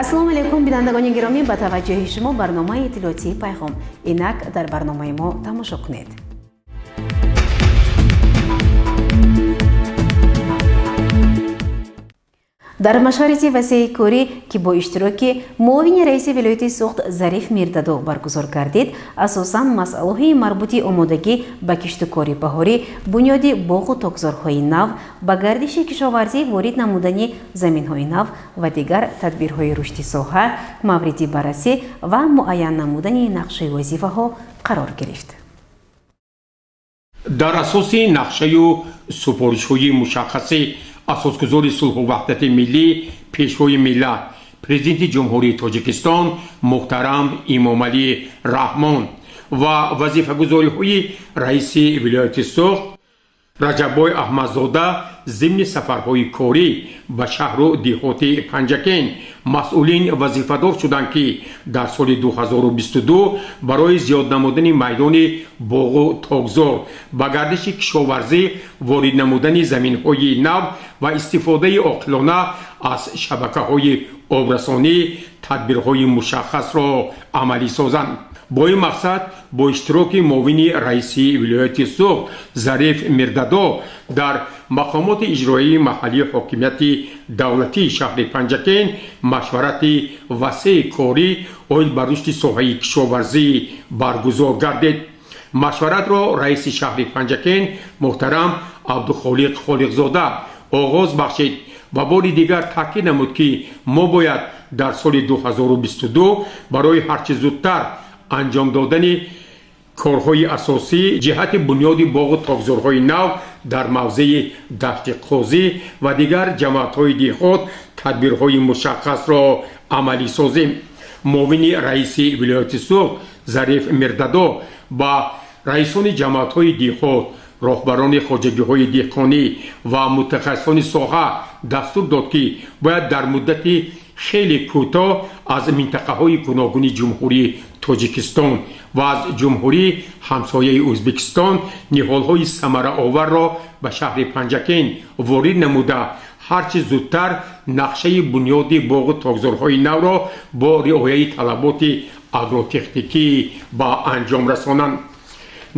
Ассалому алайкум, бинандагони гиромӣ, ба таваҷҷӯҳи шумо барномаи иттилоотии «Пайғом». Инак дар барномаи мо тамошо кунед. Дар машварати васеи корӣ, ки бо иштироки муовини раиси вилояти Суғд Зариф Мирдадо баргузор гардид, асосан масъалаҳои марбути омодагӣ ба киштукори баҳорӣ, бунёди боғу токзорҳои нав, ба гардиши кишоварзӣ ворид намудани заминҳои нав ва дигар тадбирҳои рушди соҳа мавриди баррасӣ ва муайян намудани нақшаи вазифаҳо қарор гирифт. Дар асоси нақшаю супоришҳои мушаххаси асосгузори сулҳу ваҳдати миллӣ, Пешвои миллат, Президенти Ҷумҳурии Тоҷикистон муҳтарам Эмомалӣ Раҳмон ва вазифагузориҳои раиси вилояти Суғд Раҷаббой Аҳмадзода зимни сафарҳои корӣ ба шаҳру деҳоти Панҷакент, масъулин вазифадор шуданд, ки дар соли 2022 барои зиёд намудани майдони боғу токзор, ба гардиши кишоварзӣ ворид намудани заминҳои нав ва истифодаи оқилона аз шабакаҳои обрасонӣ тадбирҳои мушаххасро амалӣ созанд. Бо ин мақсад бо иштироки муовини раиси вилояти Суғд Зариф Мирдадо дар мақомоти иҷроии маҳаллии ҳокимияти давлатии шаҳри Панҷакент машварати васеи корӣ оид ба рушди соҳаи кишоварзӣ баргузор гардид. Машваратро раиси шаҳри Панҷакент муҳтарам Абдухолиқ Холиқзода оғоз бахшид ва бори дигар таъкид намуд, ки мо бояд дар соли 2022 барои ҳарчи зудтар анҷом додани корҳои асосӣ ҷиҳати бунёди боғу токзорҳои нав дар мавзеи Дашти Қозӣ ва дигар ҷамоатҳои деҳот тадбирҳои мушаххасро амалӣ созем. Муовини раиси вилояти Суғд Зариф Мирдадо ба раисони ҷамоатҳои деҳот, роҳбарони хоҷагиҳои деҳқонӣ ва мутахассисони соҳа дастур дод, ки бояд дар муддати хеле кӯтоҳ аз минтақаҳои гуногуни Ҷумҳурии Тоҷикистон ва аз ҷумҳурии ҳамсояи Ӯзбекистон ниҳолҳои самараоварро ба шаҳри Панҷакент ворид намуда, ҳарчи зудтар нақшаи бунёди боғу токзорҳои навро бо риояи талаботи агротехникӣ ба анҷом расонанд.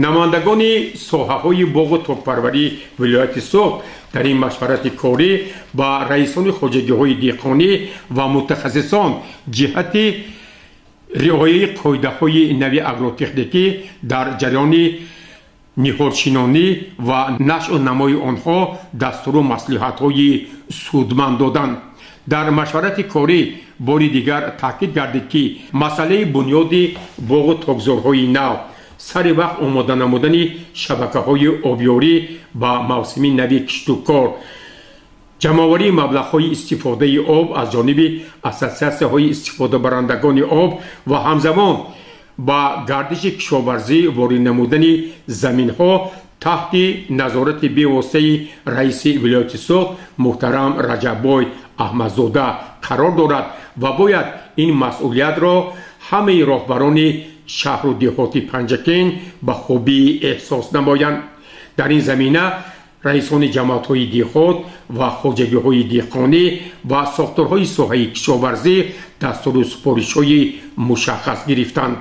Намояндагони соҳаҳои боғу токпарварии вилояти Суғд дар ин машварати корӣ ба раисони хоҷагиҳои деҳқонӣ ва мутахассисон ҷиҳати риояи қоидаҳои нави агротехникӣ дар ҷараёни ниҳолшинонӣ ва нашъу намои онҳо дастуру маслиҳатҳои судманд доданд. Дар машварати корӣ бори дигар таъкид гардид, ки масъалаи бунёди боғу токзорҳои нав, сари вақт омода намудани шабакаҳои обёрӣ ба мавсими нави киштукор, ҷамъоварии маблағҳои истифодаи об аз ҷониби ассотсиатсияҳои истифодабарандагони об ва ҳамзамон ба гардиши кишоварзӣ ворид намудани заминҳо таҳти назорати бевоситаи раиси вилояти Суғд муҳтарам Раҷаббой Аҳмадзода қарор дорад ва бояд ин масъулиятро ҳамаи роҳбарони шаҳру деҳоти Панҷакент ба хубӣ эҳсос намоянд. Дар ин замина раисони ҷамоатҳои деҳот ва хоҷагиҳои деҳқонӣ ва сохторҳои соҳаи кишоварзӣ дастуру супоришҳои мушаххас гирифтанд.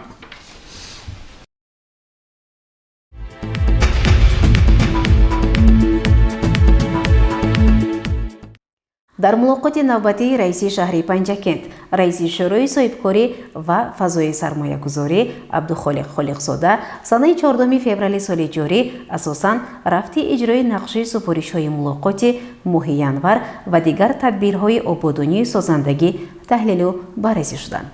Дар мулоқоти навбатии раиси шаҳри Панҷакент, раиси Шӯрои соҳибкорӣ ва фазои сармоягузорӣ Абдухолиқ Холиқзода санаи 4 феврали соли ҷорӣ асосан рафти иҷрои нақшаи супоришҳои мулоқоти моҳи январ ва дигар тадбирҳои ободонию созандагӣ таҳлилу баррасӣ шуданд.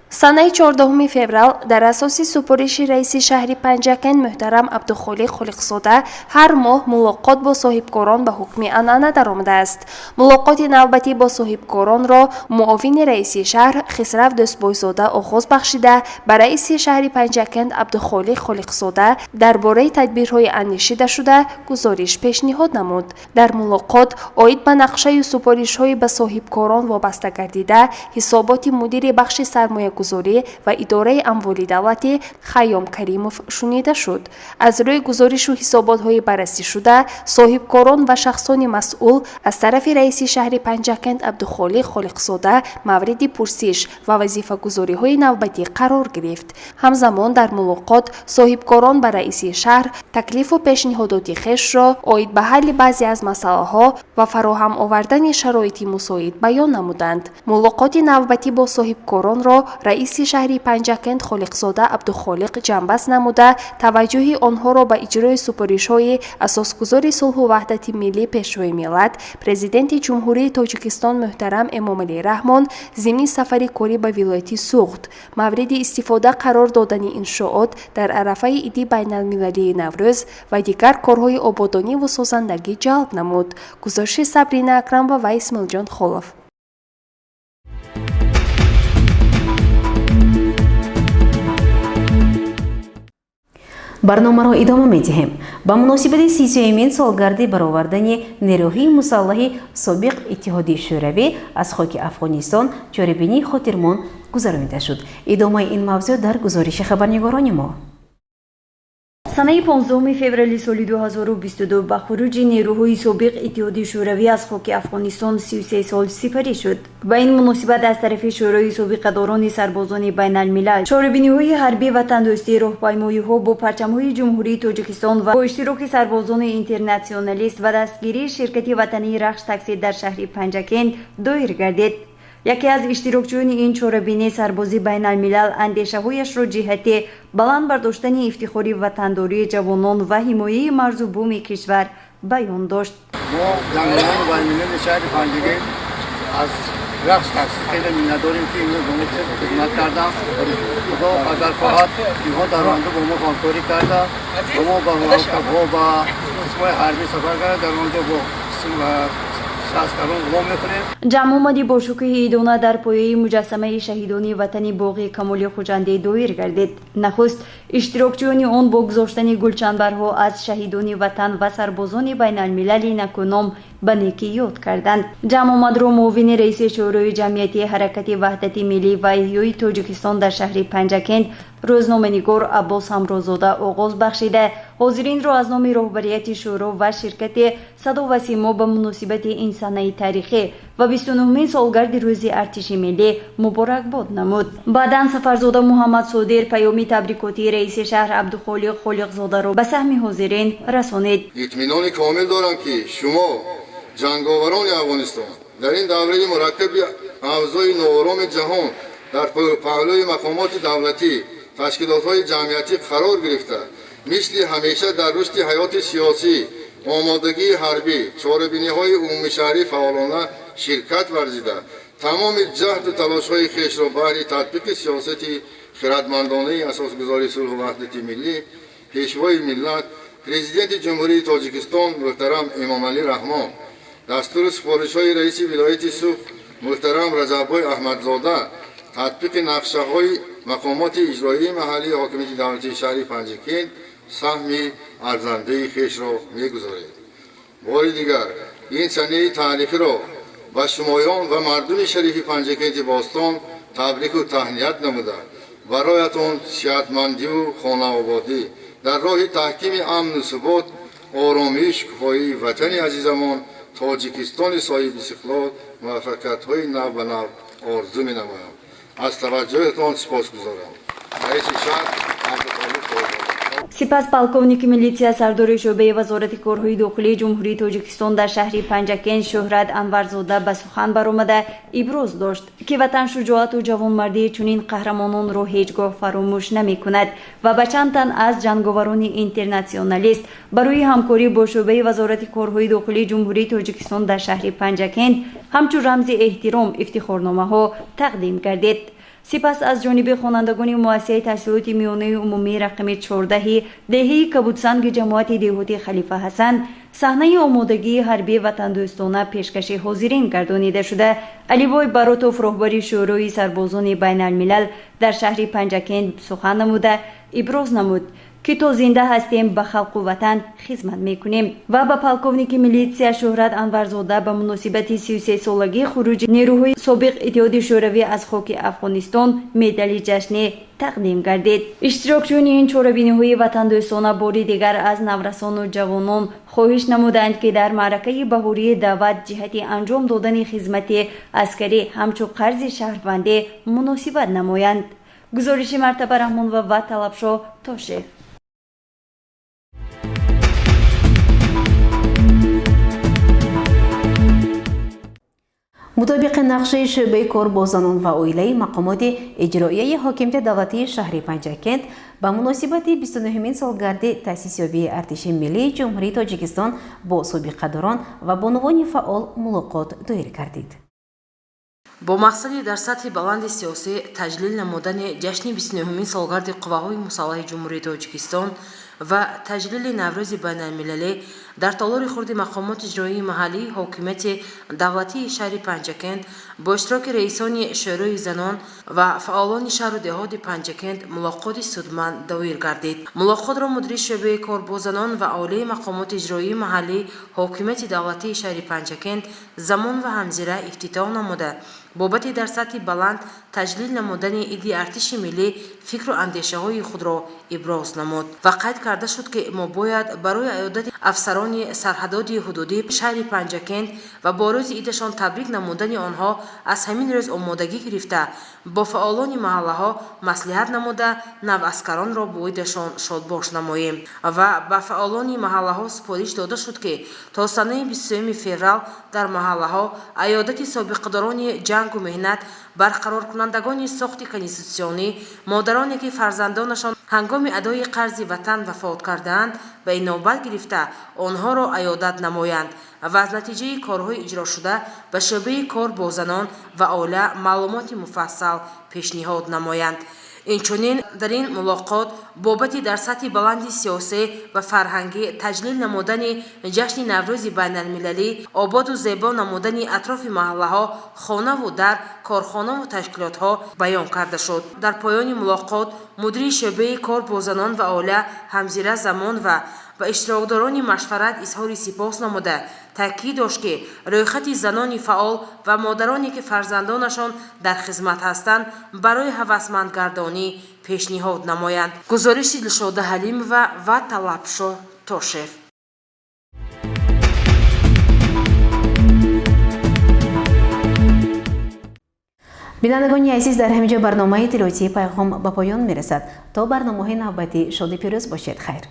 Санаи 14 феврал дар асоси супориши раиси шаҳри Панҷакент муҳтарам Абдухолиқ Холиқзода ҳар моҳ мулоқот бо соҳибкорон ба ҳукми анъана даромадааст. Мулоқоти навбатӣ бо соҳибкоронро муовини раиси шаҳр Хисрав Дӯстбойзода оғоз бахшида, ба раиси шаҳри Панҷакент Абдухолиқ Холиқзода дар бораи тадбирҳои андешидашуда гузориш пешниҳод намуд. Дар мулоқот оид ба нақшаю супоришҳои ба соҳибкорон вобаста гардида ҳисоботи мудири бахши сармоягузорӣ коргузорӣ ва идораи амволи давлатӣ Хайём Каримов шунида шуд. Аз рӯи гузоришу ҳисоботҳои баррасӣшуда, соҳибкорон ва шахсони масъул аз тарафи раиси шаҳри Панҷакент Абдухолиқ Холиқзода мавриди пурсиш ва вазифагузориҳои навбатӣ қарор гирифт. Ҳамзамон дар мулоқот соҳибкорон ба раиси шаҳр таклифу пешниҳодоти хешро оид ба ҳалли баъзе аз масъалаҳо ва фароҳам овардани шароити мусоид баён намуданд. Мулоқоти навбатӣ бо соҳибкоронро раиси шаҳри Панҷакент Холиқзода Абдухолиқ ҷамъбаст намуда, таваҷҷӯҳи онҳоро ба иҷрои супоришҳои асосгузори сулҳу ваҳдати миллӣ, Пешвои миллат, Президенти Ҷумҳурии Тоҷикистон муҳтарам Эмомалӣ Раҳмон зимни сафари корӣ ба вилояти Суғд, мавриди истифода қарор додани иншоот дар арафаи иди байналмилалии Наврӯз ва дигар корҳои ободониву созандагӣ ҷалб намуд. Гузориши Сабрина Акрамова ва Исмоилҷон Холов. Барномаро идома медиҳем. Ба муносибати 33-юмин солгарди баровардани нерӯҳои мусаллаҳи собиқ Иттиҳоди Шӯравӣ аз хоки Афғонистон чорабинии хотирмон гузаронида шуд. Идомаи ин мавзӯъ дар гузориши хабарнигорони мо. Санаи 15 феврали соли 2022 ба хуруҷи нерӯҳои собиқ Иттиҳоди Шӯравӣ аз хоки Афғонистон 33 сол сипарӣ шуд. Ба ин муносибат аз тарафи Шӯрои собиқадорони сарбозони байналмилал чорабиниҳои ҳарбӣ ватандӯстӣ, роҳпаймоиҳо бо парчамҳои Ҷумҳурии Тоҷикистон ва бо иштироки сарбозони интернатсионалист ва дастгирии ширкати ватании Рахш таксӣ дар шаҳри Панҷакент доир гардид. Яке аз иштирокчиёни ин чорабинӣ, сарбози байналмилал, андешаҳояшро ҷиҳати баланд бардоштани ифтихори ватандории ҷавонон ва ҳимояи марзу буми кишвар баён дошт. Мо, ҷангони байналмилали шаҳри Панҷакент, аз Рахш таксӣ хеле миннатдорем, ки имрӯз бо мо хизмат карданд. Худо агар хоҳад, инҳо дар оянда бо мо ҳамкорӣ карда, бо мо ба мактабҳо, ба қисмҳои ҳарбӣ сафар карда, дар он ҷо бо Ҷамъомади бошукӯҳи идона дар пояи муҷассамаи шаҳидони ватани боғи Камоли Хуҷандӣ доир гардид. Нахуст иштирокчиёни он бо гузоштани гулчанбарҳо аз шаҳидони ватан ва сарбозони байналмилали накӯном ба некӣ ёд карданд. Ҷамъомадро муовини раиси Шӯрои ҷамъияти ҳаракати ваҳдати миллӣ ва эҳёи Тоҷикистон дар шаҳри Панҷакент, рӯзноманигор Аббос Ҳамрозода оғоз бахшида, ҳозиринро аз номи роҳбарияти шӯро ва ширкати Садо ва Симо ба муносибати ин санаи таърихӣ ва 29-умин солгарди Рӯзи артиши миллӣ муборакбод намуд. Баъдан Сафарзода Муҳаммадсодир паёми табрикотии раиси шаҳр Абдухолиқ Холиқзодаро ба саҳми ҳозирин расонид. Итминони комил дорам, ки шумо, ҷанговарони Афғонистон, дар ин давраи мураккаби авзои ноороми ҷаҳон дар паҳлӯи мақомоти давлатӣ, ташкилотҳои ҷамъиятӣ қарор гирифта, мисли ҳамеша дар рушди ҳаёти сиёсӣ, омодагии ҳарбӣ, чорабиниҳои умумишаҳрӣ фаъолона ширкат варзида, тамоми ҷаҳду талошҳои хешро баҳри татбиқи сиёсати хиратмандонаи асосгузори сулҳу ваҳдати миллӣ, Пешвои миллат, Президенти Ҷумҳурии Тоҷикистон муҳтарам Эмомалӣ Раҳмон, дастуру супоришҳои раиси вилояти Суғд муҳтарам Раҷаббой Аҳмадзода, татбиқи нақшаҳои мақомоти иҷроии маҳаллии ҳокимияти давлатии шаҳри Панҷакент саҳми арзандаи хешро мегузоред. Бори дигар ин санаи таърихиро ба шумоён ва мардуми шарифи Панҷакенти бостон табрику таҳният намуда, бароятон сиҳатмандиву хонаободӣ, дар роҳи таҳкими амну субот, оромию шукуфоии ватани азизамон Тоҷикистони соҳибистиқлол муваффақиятҳои нав ба нав орзу менамоям. Аз таваҷҷӯҳатон сипосгузорам. Раиси шаҳр Абдухолиқ. Сипас полковники милитсия, сардори шӯъбаи Вазорати корҳои дохилии Ҷумҳурии Тоҷикистон дар шаҳри Панҷакент Шӯҳрат Анварзода ба сухан баромада иброз дошт, ки ватан шуҷоату ҷавонмардии чунин қаҳрамононро ҳеҷ гоҳ фаромӯш намекунад ва ба чанд тан аз ҷанговарони интернатсионалист барои ҳамкорӣ бо шӯъбаи Вазорати корҳои дохилии Ҷумҳурии Тоҷикистон дар шаҳри Панҷакент ҳамчун рамзи эҳтиром ифтихорномаҳо тақдим гардид. Сипас аз ҷониби хонандагони муассисаи таҳсилоти миёнаи умумии рақами 14-ҳи деҳаи Кабудсанги ҷамоати деҳоти Халифа Ҳасан саҳнаи омодагии ҳарбӣ ватандӯстона пешкаши ҳозирин гардонида шуда, Алибой Баротов, роҳбари Шӯрои сарбозони байналмилал дар шаҳри Панҷакент, сухан намуда иброз намуд, ки Ки то зинда ҳастем, ба халқу ватан хизмат мекунем. Ва ба полковники милитсия Шӯҳрат Анварзода ба муносибати 33-солагии хуруҷи нерӯҳои собиқ Иттиҳоди Шӯравӣ аз хоки Афғонистон медали ҷашнӣ тақдим гардид. Иштирокчиёни ин чорабиниҳои ватандӯстона бори дигар аз наврасону ҷавонон хоҳиш намуданд, ки дар маъракаи баҳории даъват ҷиҳати анҷом додани хизмати аскарӣ ҳамчун қарзи шаҳрвандӣ муносибат намоянд. Гузориши Мартаба Раҳмонова ва Талабшо Тошев. Мутобиқи нақшаи шӯъбаи кор бо занон ва оилаи мақомоти иҷроияи ҳокимияти давлатии шаҳри Панҷакент ба муносибати 29-мин солгарди таъсисёбии Артиши миллии Ҷумҳурии Тоҷикистон бо собиқадорон ва бонувони фаъол мулоқот доир гардид. Бо мақсади дар сатҳи баланди сиёсӣ таҷлил намудани ҷашни 29-мин солгарди Қувваҳои мусаллаҳи Ҷумҳурии Тоҷикистон ва таҷлили Наврӯзи байналмилалӣ дар толори хурди мақомоти иҷроии маҳаллии ҳокимияти давлатии шаҳри Панҷакент бо иштироки раисони Шӯрои занон ва фаъолони шаҳру деҳоти Панҷакент мулоқоти судманд доир гардид. Мулоқотро мудири шӯъбаи кор бо занон ва оилаи мақомоти иҷроии маҳаллии ҳокимияти давлатии шаҳри Панҷакент Замон ва Ҳамзира ифтитоҳ намуда, бобати дар сатҳи баланд таҷлил намудани иди Артиши миллӣ фикру андешаҳои худро иброз намуд ва қайд карда шуд, ки мо бояд барои аёдати афсарони сарҳадоди ҳудудӣ шаҳри Панҷакент ва бо рӯзи идашон табрик намудани онҳо аз ҳамин рӯз омодагӣ гирифта, бо фаъолони маҳаллаҳо маслиҳат намуда, наваскаронро бо идашон шодбош намоем. Ва ба фаъолони маҳаллаҳо супориш дода шуд, ки то санаи 23 феврал дар маҳаллаҳо аёдати собиқадорони ҷангу меҳнат, барқароркунандагони сохти конститутсионӣ, модароне ки фарзандонашон ҳангоми адои қарзи ватан вафот кардаанд, ба инобат гирифта онҳоро аёдат намоянд ва аз натиҷаи корҳои иҷрошуда ба шӯъбаи кор бо занон ва оила маълумоти муфассал пешниҳод намоянд. Инчунин дар ин мулоқот бобати дар сатҳи баланди сиёсӣ ва фарҳангӣ таҷлил намудани ҷашни Наврӯзи байналмилалӣ, ободу зебо намудани атрофи маҳаллаҳо, хонаву дар, корхонаву ташкилотҳо баён карда шуд. Дар поёни мулоқот мудири шӯъбаи кор бо занон ва оила Ҳамзира Замон ва ба иштирокдорони машварат изҳори сипос намуда, таъкид дошт, ки рӯйхати занони фаъол ва модароне ки фарзандонашон дар хизмат ҳастанд, барои ҳавасмандгардонӣ пешниҳод намоянд. Гузориши Дилшода Ҳалимова ва Талабшо Тошев. Бинандагони азиз, дар ҳамин ҷо барномаи иттилоотии Пайғом ба поён мерасад. То барномаҳои навбатӣ шоди пирӯз бошед. Хайр.